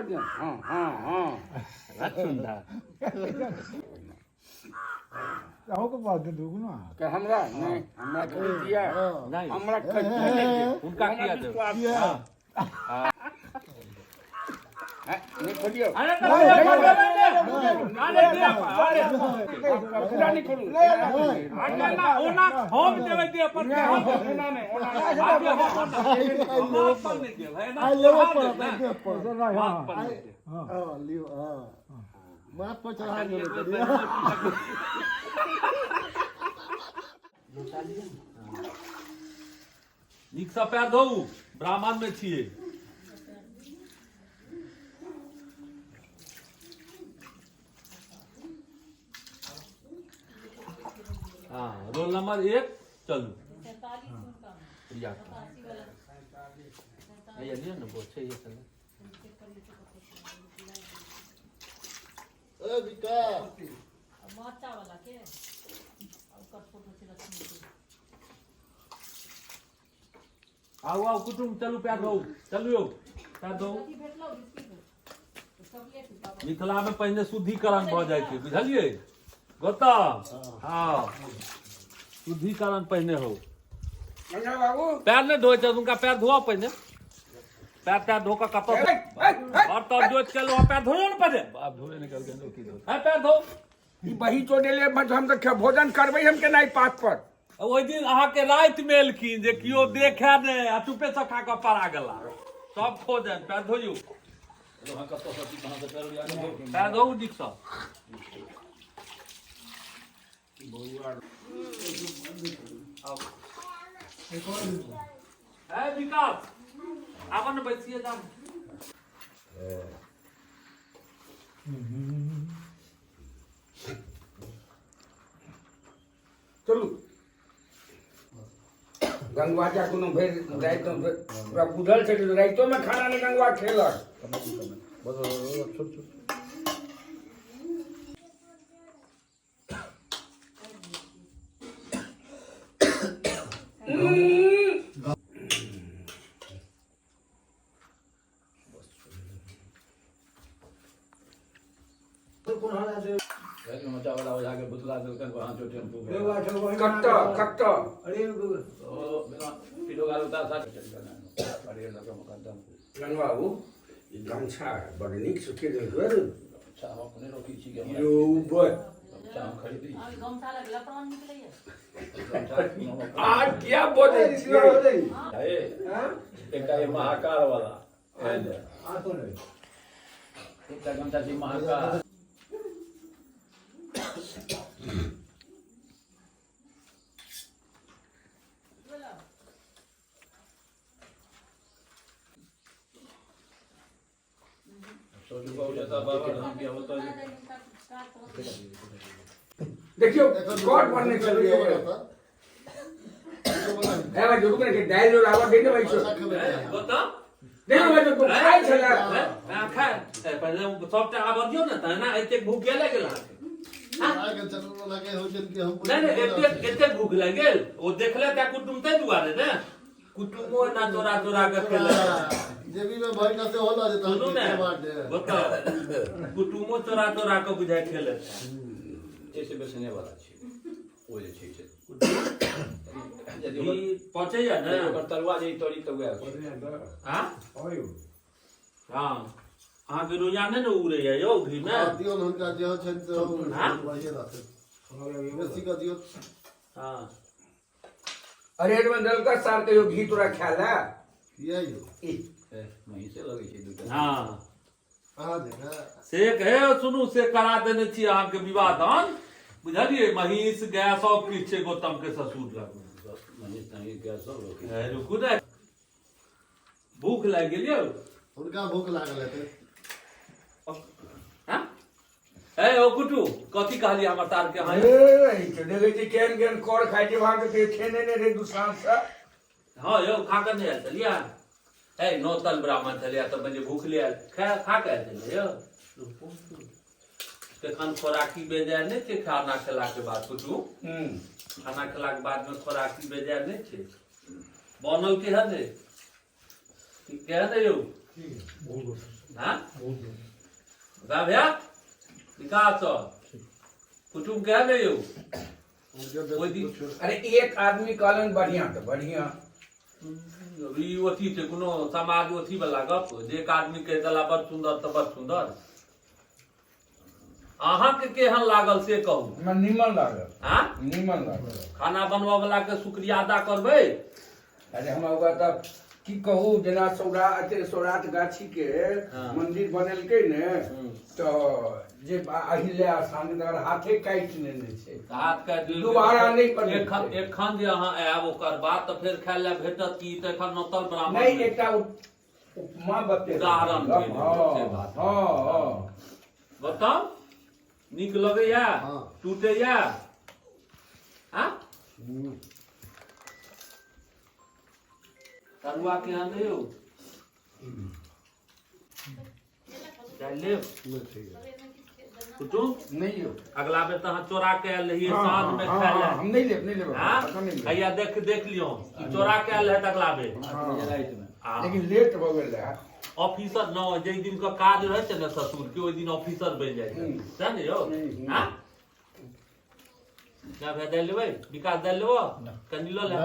दियौ। हँ हँ हँ सुंदर। अहूँके पास दे दू ने। के हमरा नहि, हमरा थोड़ी दिया। नहि। हमरा कहियो नहि दिया। हुनका हमरा किया देब? विश्वास किया? है, नहि खोलियौ। अरे तऽ अरे देह पर, अरे पूरा नहि करू। अरे ना, ओना हम देबै देह पर नहि, ओना नहि, ओना नहि। आगे हम ओना माथ पर नहि देब, एना आइ लेबो चढ़ा पड़त देब ने। देह पर। नहि, माथ हँ पर नहि देब। हँ लियौ, हँ माथ पर चढ़ा देबै कनि। नीकसँ पैर धोउ, ब्राह्मण मे छियै। हँ, रोल नंबर 1, चलू प्रिया हैया लिअ ने, बहुत छै। ए विकास। बच्चा वाला के ओकर फोटो छै लक्ष्मी के। आउ आउ कुटुम, चलू पैर धोउ, चलू यौ पैर धोउ। अथी भेटलौ बिस्किट, चॉकलेट बाबा? मिथिला मे पहिने शुद्धिकरण भऽ जाइ छै, बुझलियै गौतम? हँ, शुद्धिकरण पहिने हो। गंगा बाबू। पैर नहि धोइ छै हुनका, पैर धोआ पहिने, पैर तैर धो कऽ कतऽ घर तर जोति के लो, पैर धोइयो ने पहिने। आब धोए निकल के की धो है, पैर धो। ई बही चोटेले हम तऽ भोजन करबै हम केना ई पात पर? ओहि दिन अहाँके राति मे एलखिन जे केओ देखै नहि आ चुपे से खा कऽ पड़ा गेला सब खोजन। पैर धोइयो, पैर धोउ नीकसँ। है विकास, आब ने बैसिए जाम। चलू गंगवा जा, कोनो भरि राति ओकरा बुझल छै जे रातिोमे खाना नहि गंगवा खेलक। छोट छोट। मचा वाला ओझा के भुतला देलकनि वहाँ जो टेम्पू। कत्त कत्त? अरे। ओ बिना पीलो गाल उतार साथ अरे लगे मुकदम। गंगवा बाबू, ई गमछा बड़ नीक से के देलक रे? अच्छा, हम अपने रोकी छी के हमरा यौ बर गमछा हम खरीदी। अभी गमछा लग लपड़ान निकलैया। गमछा हम अपने- आ किया बजै छियै? हे, एकटा ई महाकाल वाला एहन है। एकटा गमछा छै महाकाल। सोचू बाबू जता बाबा धाम के होता जे देखियौ गॉड बनने चलू यौ। हे भाई, रुक ने, दालि जो रावण दे दे भाई छो। गौतम। दे दे भाई, तो खाइ छला। हैं, खाय पहिले सबटा आबऽ दियौ ने, तहना एतेक भूख किया लागि गेल अहाँके? नहि नहि, एतेक एतेक भूख लागि गेल? ओ देखले तऽ कुटुम ताहि दुआरे ने, कुटुमो एना चोरा चोरा कऽ खेलक। जेबी में भरि कऽ सेहो लऽ जेतै। सुनू ने बताउ, कुटुमो चोरा चोरा कऽ बुझाइ खेलक। से बेचने वाला छै ओ जे छै से यदि ओकर ई पचैया ने? यदि ओकर तरुआ जे तरी तऽ वएह छै। हाँ हँ, अहाँके रोजा नहि ने उड़ैया यौ घी मे? दियौ ने हुनका, जे छनि से हाँ? बढ़िए रहतै, बेसी कऽ दियौ। हँ। अरे एहिमे देलक सार कहियो घी तोरा खाय लए? किया यौ? ए, महींसे लगै छै दूटा। हँ। अहाँ देखा। से हे सुनू, से करा देने छी अहाँके विवाह दान, बुझलियै? महींस गाय सब किछु छै गौतम के ससुर लग। महींस तहींस गाय सब रखै छै। हे, रुकू ने, भूख लागि गेल यौ। हुनका भूख लागल हेतै। हाँ? हे ओ कुटू, कथी कहलियै हमर तार के अहाँ? ए, देखै छी केहन केहन कर खाइ छै, भाग के खेने नहि रहै दू साँझ से। हँ यौ, खा कऽ नहि आयल छलियै? हे, नौतल ब्राह्मण छलियै तऽ मानि भूख ले आयल, खा खा कऽ आयल छलियै यौ। तखन खोराकी बेजाय नहि छै खाना खेलाके बाद कुटू। खाना खेलाके बादमे खोराकी बेजाय नहि छै। बनल केहन है, केहन है यौ? हाँ भैया विकास कुटुम कह ले यौ ओहि दिन अरे एक आदमी कहलन बढ़िया तऽ बढ़िया। ई अथी छै कोनो समाज अथी वाला गप जे एक आदमी कहि देला बड़ सुंदर तऽ बड़ सुंदर। अहाँके केहन लागल से कहू। हमरा नीमन लागल। हाँ नीमन लागल। खाना बनबऽ वाला के शुक्रिया अदा करबै। अरे हमरा ओकरा तऽ की कहू, जेना सौराठ गाछी के मंदिर बनेलकै ने, तऽ जे अहिल्या स्थान तकर हाथे काटि लेने छै, हाथ काटि लेलकै। दोबारा नहि बनेलकै। एखन जे अहाँ आयब ओकर बाद तऽ फेर खाय लए भेटत की? तऽ एखन नोतल ब्राह्मण नहि, एकटा उपमा बतेलक। उदाहरण भेलै, हँ, से बात। हँ हँ बताउ, नीक लगैया? हँ। टूटैया? हाँ तरुआ केहन यौ? दालि लेब? कुटुम नहीं यौ। अगला बेर तऽ अहाँ चोरा के आयल रहियै हाँ, साँझ मे हाँ, खाय हाँ, लए। हम नहीं लेब, नहीं लेब। हाँ? पता नहीं लेब। हैया देख देख लियौ, ई चोरा के आयल रहै अगला बेर। हाँ। आ लेकिन लेट भऽ गेल रहै। ऑफिसर न जाहि दिन के काज रहै छै ने ससुर के, ओहि दिन ऑफिसर बनि जाइ छै। सएह ने यौ? हाँ जा भैया, दालि लेबै? विकास, दालि लेबो? कनि लऽ ले।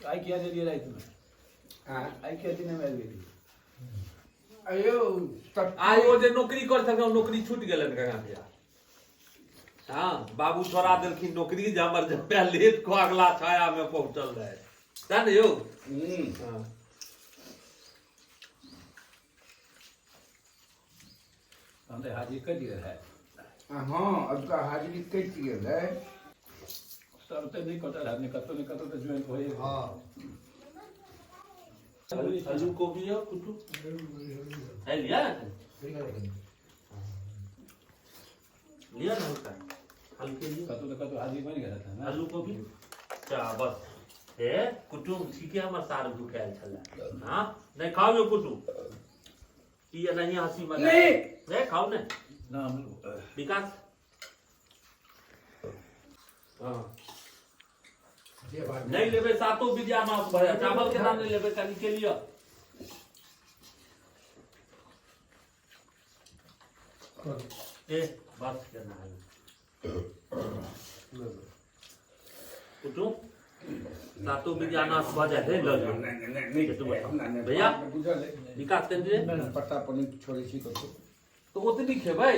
आइ किया देलियै रातिमे? हाँ। आइ किया दिनमे आबि गेलियै? अयौ तब आइ ओ जे नौकरी करै छलखिन, ओ नौकरी छूटि गेलनि गंगा भैया। हाँ, बाबू छोड़ा देलखिन नौकरी जे हमर जमाय लेट कऽ अगला छाया मे पहुँचल रहै, सएह ने यौ? हाँ। तहन तऽ हाजिर कटि गेल है। हाँ, अब का हाजिरी कटि गेल है। सब तऽ नहि कटल है, नहि कतौ नहि कतौ तऽ ज्वाइन भए। हँ। आलू कोबी यौ कुटु है, लिअ लिअ ने हल्का हल्के लिअ। कतौ तऽ कतौ हाजिर बनि गेल हेतै ने। आलू कोबी चा बस। हे कुटुम, ठीके हमर सार भुखायल छलै। हाँ नहि खाउ यौ कुटुम, ई एनाहिए हँसी मजाक। नहीं। नहीं खाउ ने। ना हम विकास, हाँ नहीं लेबै सातो विद्या नाश भऽ जायत। चावल केना नहि लेबै? कनि के लिअ। ए बस केना है कुटुम, सातो विद्या नाश भऽ जायत। हे लऽ लिअ। नहीं नहीं नहीं, हमरा नहि। भैया? बुझल है। विकास कनि दे। पत्ता पर छोड़ै छी कतौ। तऽ ओतनी खेबै?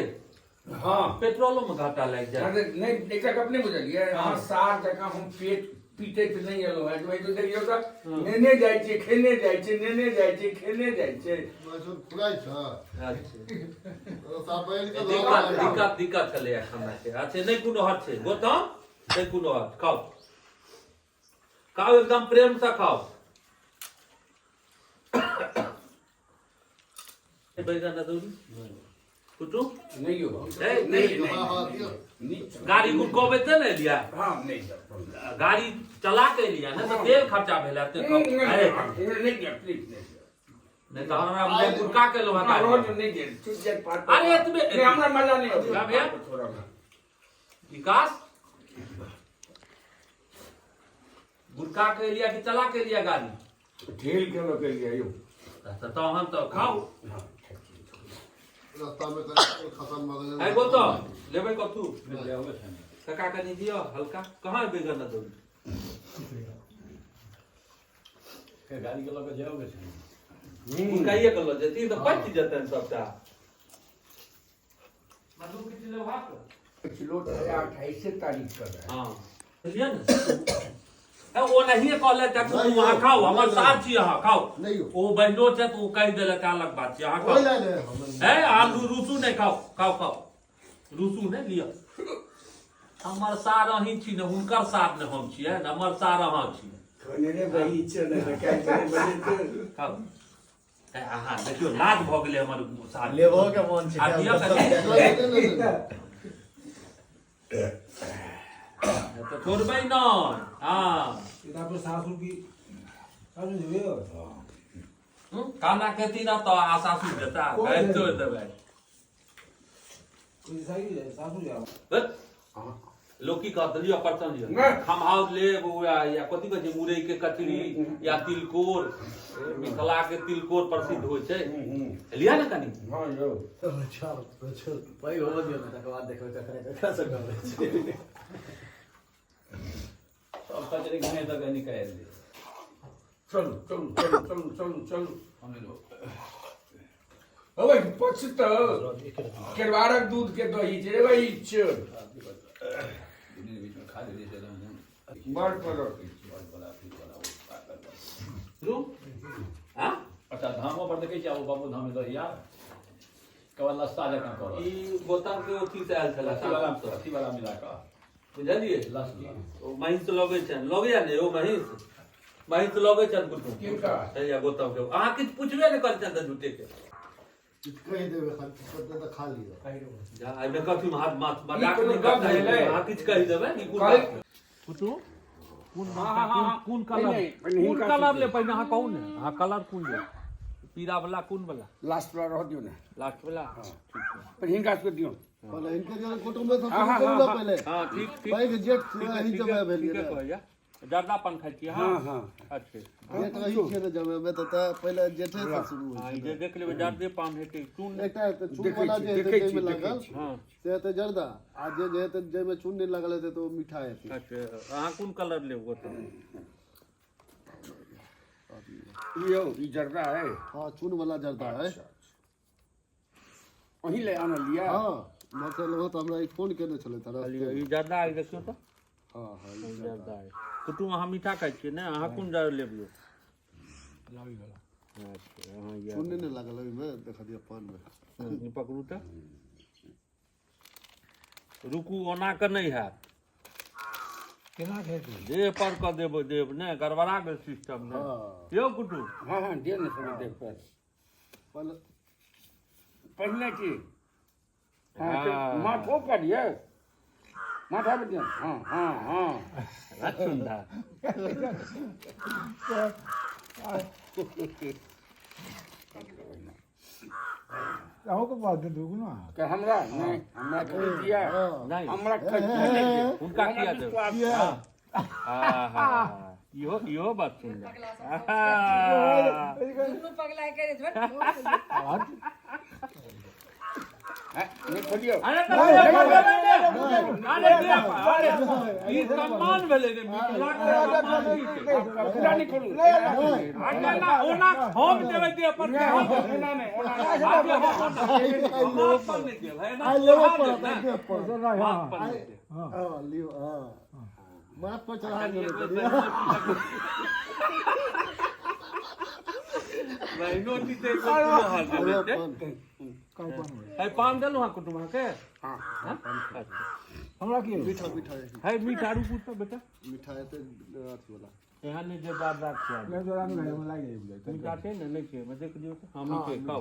हाँ। पेट्रोलो में घाटा लागि जायत। अरे नहीं, एकटा गप नहि बुझलियै अहाँ। सार जकाँ हम पेट पीटैत नहि एलहुँ हेँ। जे देखियौ तऽ नेने जाइ छियै, खेने जाइ छियै, नेने जाइ छियै, खेने जाइ छियै। फुराइ छ। अच्छा। साफ के दिक्कत दिक्कत दिक्कत छलैया खाना के। अच्छा, नहि कोनो हर्ज छै गौतम, नहि कोनो हर्ज। खाउ खाउ, एकदम प्रेम से खाउ। बैगन अदौरी कुटु? नहीं यौ। नहीं, नहीं। हाँ हाँ, दियौ। नहीं। गाड़ी गुड़कबैते ने एलियै? हाँ, नहीं सर। गाड़ी चला के एलियै ने तऽ तेल खर्चा भेल हेतै। नहीं नहीं, प्लीज नहीं। नहि तऽ हमरा गुड़का के एलहुँ हेँ हमरा रोज गाड़ी। नहीं गेल छूट जाए पात। अरे एतबे- नहीं, हमरा मजा नहीं आबै। भैया? छोड़ो ना। विकास, गुड़का के एलियै कि चला के एलियै गाड़ी? ढेल के लोग के यौ। तऽ तहन तऽ खाउ। हाँ। रास्ता में कनि खतम भऽ गेलै। आइ गौतम, लेबै कथू? जाओगे छै। काका, कनि दिअ हल्का। कहाँ है बैगन अदौरी? फेर गाड़ी के लऽ कऽ जाओगे छै। गुड़काइए के लऽ जेती तऽ पचि जेतनि सबटा। मधु, किछु लेबहक? पिछलो 28 तारीख कर है। हाँ, बुझलियै ने, ए, ओ नहिए कहले तऽ कुटुम, अहाँ खाउ, हमर सार छी, अहाँ खाउ। नहि यौ। ओ बहिनो छै तऽ ओ कहि देलक, अलग बात छै। अहाँ ओहि खाउ। लए ले हम। है आलू रुसू नहि, खाउ खाउ खाउ, रुसू नहि लिअ। हमर सार अहीं छी ने, हुनकर सार ने हम छियै ने, हमर सार अहाँ छी। कहने वही छै ने, काल्हि बजे। खाउ। ए, अहाँ देखियौ, लाज भऽ गेलै हमर सार। लेबो के मन छै। आ दिअ कनि। नहि, नहि, नहि। तऽ छोड़बै नहि, हँ। पर सासुर की सासुर जेबै। खाना खेती ना तऽ आ सासुर जेता। कोन गारि जेतै? तोड़ि देबै। सासुर जाओ। बस। लोक की कहत, लिअ परचन लिअ। नहि। खमहाउर लेब या या कथी कहै छै, मुरई के कचरी या तिलकोर। मिथिला के तिलकोर प्रसिद्ध होइ छै। लिअ ने कनि। हँ यौ। अच्छा अच्छा। पैघ होबऽ दियौ ने, तकर बाद देखबै ककरा ककरा से गबै छै। सब कचरी घने तक निकालि दे। चलू चलू चलू चलू चलू चलू। हम लेलहुँ। अबै पचतौ केरवारक दूध के दही छै रे भाई, चल। दुनू बीच में खा लेलियै से एकदम बड़ फरक छै। बड़ बड़ा फिर बड़ा ओ पाकल बड़। रू हाँ। अच्छा, धामो पर देखै छियै, आब बाबू धाम मे दहिया केवल लस्सा जकाँ करत। ई गोतम के अथी से आयल छलै। अथी वाला, अथी वाला मिला कऽ। बुझलियै? लस्सी। ओ महींस लगै छनि, लगैया ने यौ महींस? महींस लगै छनि कुटुम किनका? हैया गौतम के। अहाँ किछु पुछबे नहि करै छनि तऽ झूठे के किछु कहि देबै खाली, तऽ खा लिअ। जा, एहिमे कथी हाथ माथ मजाक ई कोनो नहि गप करता। भेलै? अहाँ किछु कहि देबै ई कोन बात? कुटुम कोन हाँ, हाँ, हाँ। कोन कलर? नहीं, नहीं, कोन हिनका कलर से ले पहिने अहाँ कहू ने, अहाँ कलर कोन ले? पीरा वाला कोन वाला? लास्ट वाला रह दियौ ने। लास्ट वाला, ठीक छै। पर हिनका सबके दियौ। पहिले हिनके जे कुटुम्ब सब हाँ, हाँ, शुरू करू ने हाँ, पहिले। हाँ, ठीक ठीक। पैघ जेठ ठीक अहीं ठीके जमाय भेलियै ठीके ने। कहैया। जर्दा पान खाइ छियै? हाँ। हाँ। हाँ। अच्छे। जेठ अहीं छियै ने जमायमे, तऽ तें पहिले जेठे से शुरू होइ हाँ, छै ई जे ने। देख लेबै, जर्दे पान हेतै चून। एकटा तऽ चून देखै वाला छी, जे हेतै देखै छी, जाहिमे देखै लागल छी। हाँ। से हेतै जर्दा, आ जे जे हेतै जाहिमे चून नहि लागल हेतै तऽ ओ मीठा हेतै। अच्छा, अहाँ कोन कलर लेब गोतम? ई यौ, ई जर्दा है? हाँ, चून वाला जर्दा है। अहीं ले आनलियै? हाँ, मतलब तऽ हमरा ई फोन केने छलै तऽ लिअ, रास्तेमे। ई जर्दा है, देखियौ तऽ। हाँ हाँ, ई ई जर्दा। जर्दा है। कुटुम, अहाँ मीठा खाइ छियै ने? अहाँ कोन जर्दा लेब यौ? अच्छा, अहाँ इएह। चून नहि लागल ओहिमे, देख दिअ पानमे। ई पकड़ू तऽ, रुकू, ओना कऽ नहि हैत। केना खेतै? देह पर कऽ देबै, देब ने गड़बड़ा गेल सिस्टम ने। हाँ। यौ कुटुम। हाँ हाँ, दियौ ने सब देख पर। पहिले पहिने की? हाँ। हाँ। माथो पर यौ, माथा पर दियौ। हाँ हाँ हाँ। बड़ सुन्दर। अहूँके बात दू ने। के हमरा नहि, हमरा कहि दिया। हाँ। नहि। हमरा कहि दिया। हुनका किया देबै? किया? आहा, इहो इहो बात सुन्दर। आहा। दुनू पगला करे छोड़। नहि खोलियौ। अरे तऽ देह पर देबै ने। अरे देह पर, अरे ई सम्मान भेलै ने, मिथिलाके सम्मान ई छै। पूरा नहि खोलू। अरे ना, ओना हम देबै देह पर के हम ओना नहि, ओना नहि। आगे हम ओना हम माथ पर नहि देब, है ना? आइ लेबऽ चढ़ा पड़त देब ने। आइ देह पर। माथ पर नहि देब। हाँ, लियौ, हाँ, माथ पर चढ़ा एक देबै। बेर बहिनो जीते, एक बेर पुनः हार देबै छै। पान। है, पान देलहुँ हँ कुटुम्ब अहाँके? हाँ। हाँ? अच्छा। हमरा की? मीठा मीठा है। है मीठा, रुकू तऽ बेटा। मीठा हेतै अथी वाला। एहन नहि जे दाँत दाँत खुआ देब। नहि, तोरा नहि हमरा लागि जाइ। मीठा छै ने? नहि छै, ओहिमे देख लियौ तऽ। हाँ, मीठे खाउ,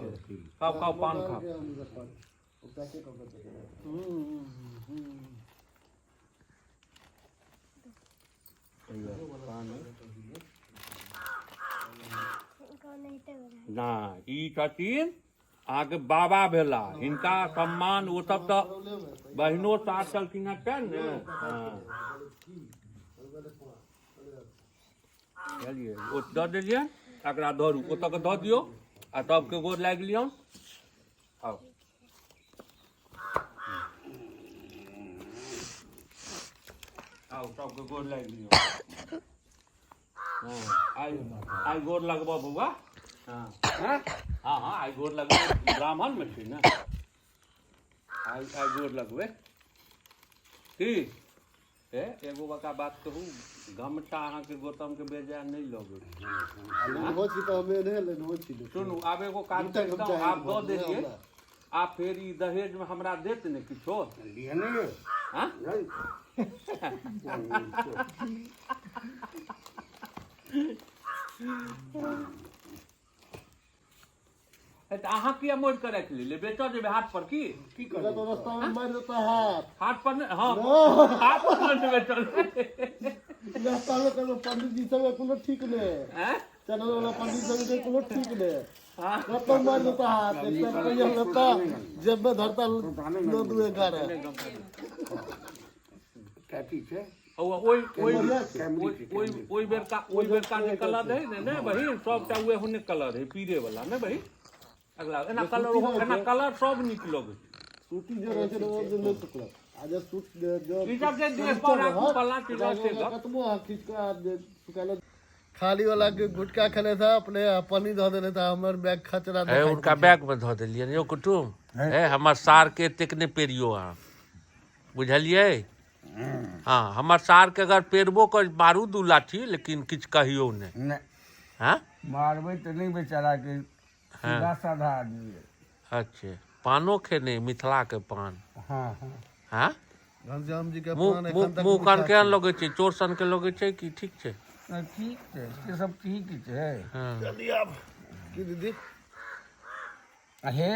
खाउ खाउ, पान खाउ। पैके कऽ के देबै। पान ना, ई छथिन अहाँके बाबा भेला, हिनका सम्मान ओ सब तऽ बहिनो साथ छलखिन हँ तें ने। हाँ, बुझलियै? ओ दऽ देलियै, तकरा धरू, ओतऽ के दऽ दियौ आ सबके गोर लागि लियौन। आउ आउ, सबके गोर लागि लियौ। हँ, आइ आइ गोर लगबऽ बौआ। हँ हाँ। हँ हँ, आइ गोर लगबै, ब्राह्मणमे छी ने। आइ आइ गोर लगबै की? ए एगो बका बात कहू, गमछा अहाँके गौतमके बेजाय नहि लगै। आ लेनहो छी तऽ हमे नहि लेनहो छी लेकिन। सुनू, आब एगो काज दूटा करितहुँ, गमछा आब दऽ एहन देलियै, हमरा। आब फेर ई दहेजमे हमरा देत ने किछो? लिअ ने यौ। हाँ। नहीं। हे, तऽ अहाँ किया मोड़ि कऽ राखि लेलियै? बेचऽ जेबै हाट पर की? की पूरा करबै? तो रास्ता में मारि देता हाथ। हाट पर नहि, हँ। नहि। हाट पर नहि बेचल। रास्ता में कोनो पंडित जी सब के कोनो ठीक नहि। आँय? चैनल वाला पंडित सब के कोनो ठीक नहि। हाँ। कतौ मारि देता हाथ, एक रुपया लेता, जेब में धरता 9 2 11। कथी छै? ओ ओहि ओहि कैमरी ओहि ओहि बेरका, ओहि बेरका जे कलर रहै ने, ने बहिन, सबटा उहे होने कलर रहै, पीरे वाला ने बहिन। अगला एना कलर, ओहो एना कलर सब नीक लगै छै। सूती जे रहै छै ने, ओ जे नहि सुखलक आ जे सूत जे जे ई सब जे देह पर राखू, फल्लाँ चिल्लाँ से गप। कतबो अहाँ खींच कऽ आ जे सुखायल खाली वाला के गुटखा खेले था अपने आ पन्नी धऽ देने था हमर बैग खचरा हे देखाइ हुनका बैग में धऽ देलियनि यौ कुटुम। हे हमर सार के एतेक नहि पेरियौ अहाँ, बुझलियै? हँ, हमर सार के अगर पेरबो कर, मारू दू लाठी, लेकिन किछु कहियौ नहि। नहि। हँ। मारबै तऽ नहि, बेचारा के सीधा साधा आदमी है। अच्छे, पानो खेने, मिथिला के पान। हाँ हाँ। हँ। घनश्याम जी के मुँह पान मुँह एखन तक मुँह कान केहन लगै छै? चोर सन के लगै छै कि ठीक छै? नहि, ठीक छै, से सब ठीक छै। हँ। की दीदी? आ हे।